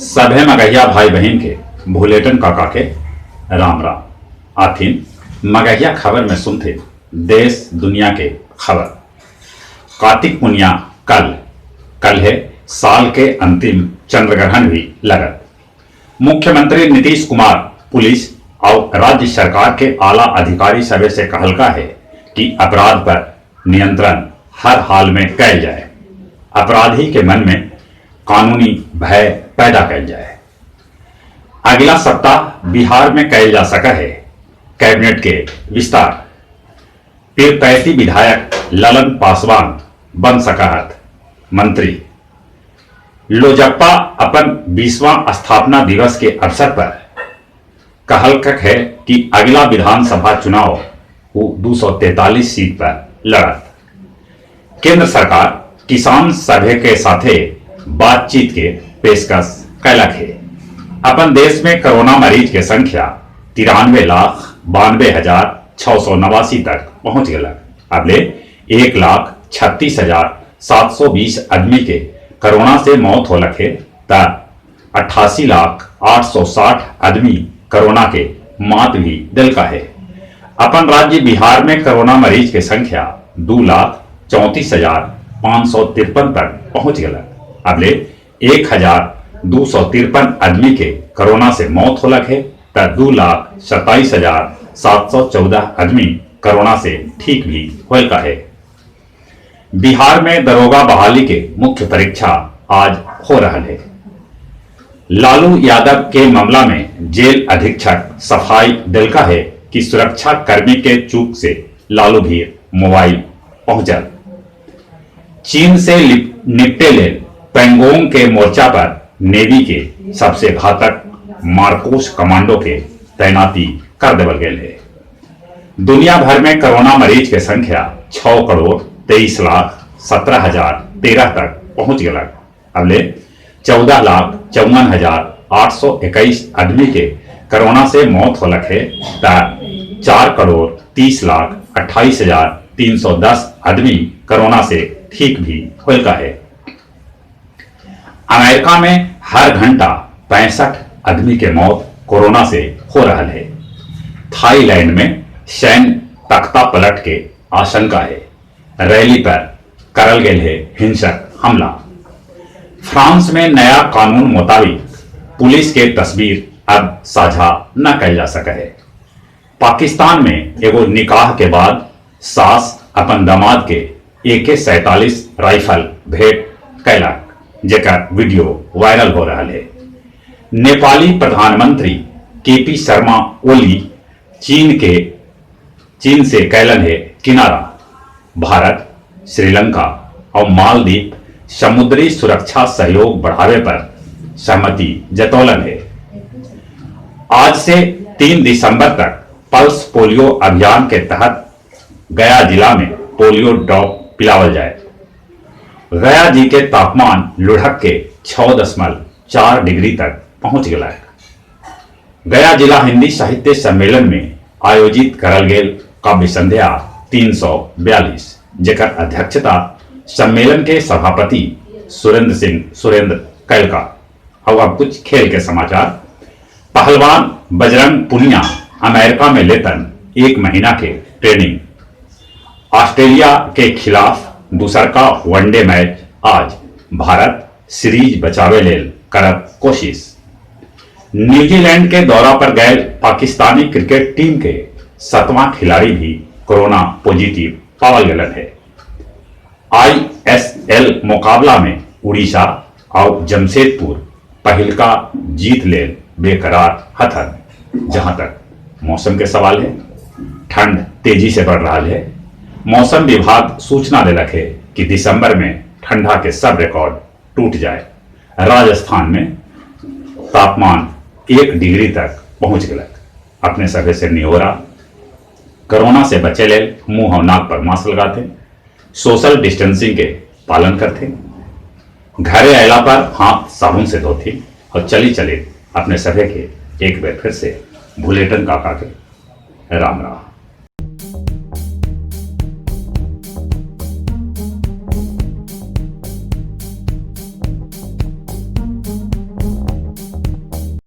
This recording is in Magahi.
सभे मगहिया भाई बहिन के भुलेटन काका के राम राम। आथिन मगहिया खबर में सुनथिन देश दुनिया के खबर। कार्तिक पुनिया कल कल है साल के अंतिम चंद्रग्रहण भी लगत। मुख्यमंत्री नीतीश कुमार पुलिस और राज्य सरकार के आला अधिकारी सभे से कहलका है कि अपराध पर नियंत्रण हर हाल में कैल जाए। अपराधी के मन में कानूनी भय पैदा कैल जाए। अगला सप्ताह बिहार में कैल जा सका है कैबिनेट के विस्तार। पीरपैती विधायक ललन पासवान बन सका मंत्री। लोजपा अपन 20वां स्थापना दिवस के अवसर पर कहलक है कि अगला विधानसभा चुनाव वो 243 सीट पर लड़त। केंद्र सरकार किसान सभे के साथे बातचीत के पेशकश कैलक है। अपन देश में कोरोना मरीज के संख्या 93,92,689 तक पहुंच गलक। अबले 1,36,720 आदमी के कोरोना से मौत होलक है त 88,00,860 आदमी कोरोना के मात भी दिलका है। अपन राज्य बिहार में कोरोना मरीज के संख्या 2,34,553 तक पहुंच गलक। अबले 1,253 आदमी के कोरोना से मौत होलक है त 2,27,714 आदमी कोरोना से ठीक भी होल का है। बिहार में दरोगा बहाली के मुख्य परीक्षा आज हो रहा है। लालू यादव के मामला में जेल अधीक्षक सफाई दिलका है कि सुरक्षा कर्मी के चूक से लालू भी मोबाइल पहुंचल। चीन से निपटे ले पेंगोंग के मोर्चा पर नेवी के सबसे घातक मार्कोस कमांडो के तैनाती कर देवल गेल है। दुनिया भर में कोरोना मरीज के संख्या 6,23,17,013 तक पहुंच गलक। अबले 14,54,821 आदमी के कोरोना से मौत होलक है त 4,30,28,310 आदमी कोरोना से ठीक भी होलका है। अमेरिका में हर घंटा 65 आदमी के मौत कोरोना से हो रहा है। थाईलैंड में सैन्य तख्ता पलट के आशंका है। रैली पर करल गेल है हिंसक हमला। फ्रांस में नया कानून मुताबिक पुलिस के तस्वीर अब साझा न कैल जा सके है। पाकिस्तान में एगो निकाह के बाद सास अपन दामाद के AK-47 rifle भेंट कैलक, जेकर वीडियो वायरल हो रहा है। नेपाली प्रधानमंत्री केपी शर्मा ओली चीन से कैलन है किनारा। भारत, श्रीलंका और मालदीप समुद्री सुरक्षा सहयोग बढ़ावे पर सहमति जतौलन है। आज से 3 दिसंबर तक पल्स पोलियो अभियान के तहत गया जिला में पोलियो ड्रॉप पिलावल जाए। गया जी के तापमान लुढ़क के 6.4 डिग्री तक पहुंच गया है। गया जिला हिंदी साहित्य सम्मेलन में आयोजित करल गेल काव्य संध्या 342, जेकर अध्यक्षता सम्मेलन के सभापति सुरेंद्र सिंह सुरेंद्र कैलका। और अब कुछ खेल के समाचार। पहलवान बजरंग पुनिया अमेरिका में लेतन 1 महीना के ट्रेनिंग। ऑस्ट्रेलिया के खिलाफ दूसर का वनडे मैच आज, भारत सीरीज बचावे लेल करत कोशिश। न्यूजीलैंड के दौरा पर गए पाकिस्तानी क्रिकेट टीम के 7वां खिलाड़ी भी कोरोना पॉजिटिव पावल गलन है। ISL मुकाबला में उड़ीसा और जमशेदपुर पहिलका जीत लेल बेकरार हथन। जहां तक मौसम के सवाल है, ठंड तेजी से बढ़ रहा है। मौसम विभाग सूचना दिलक है कि दिसंबर में ठंडा के सब रिकॉर्ड टूट जाए। राजस्थान में तापमान 1 डिग्री तक पहुंच गलक। अपने सभे से निहोरा, कोरोना से बचे लेल मुंह और नाक पर मास्क लगाते, सोशल डिस्टेंसिंग के पालन करते, घरे अयला पर हाथ साबुन से धोती और चली चले अपने सभे के एक बार फिर से भुलेटन काका के राम राम।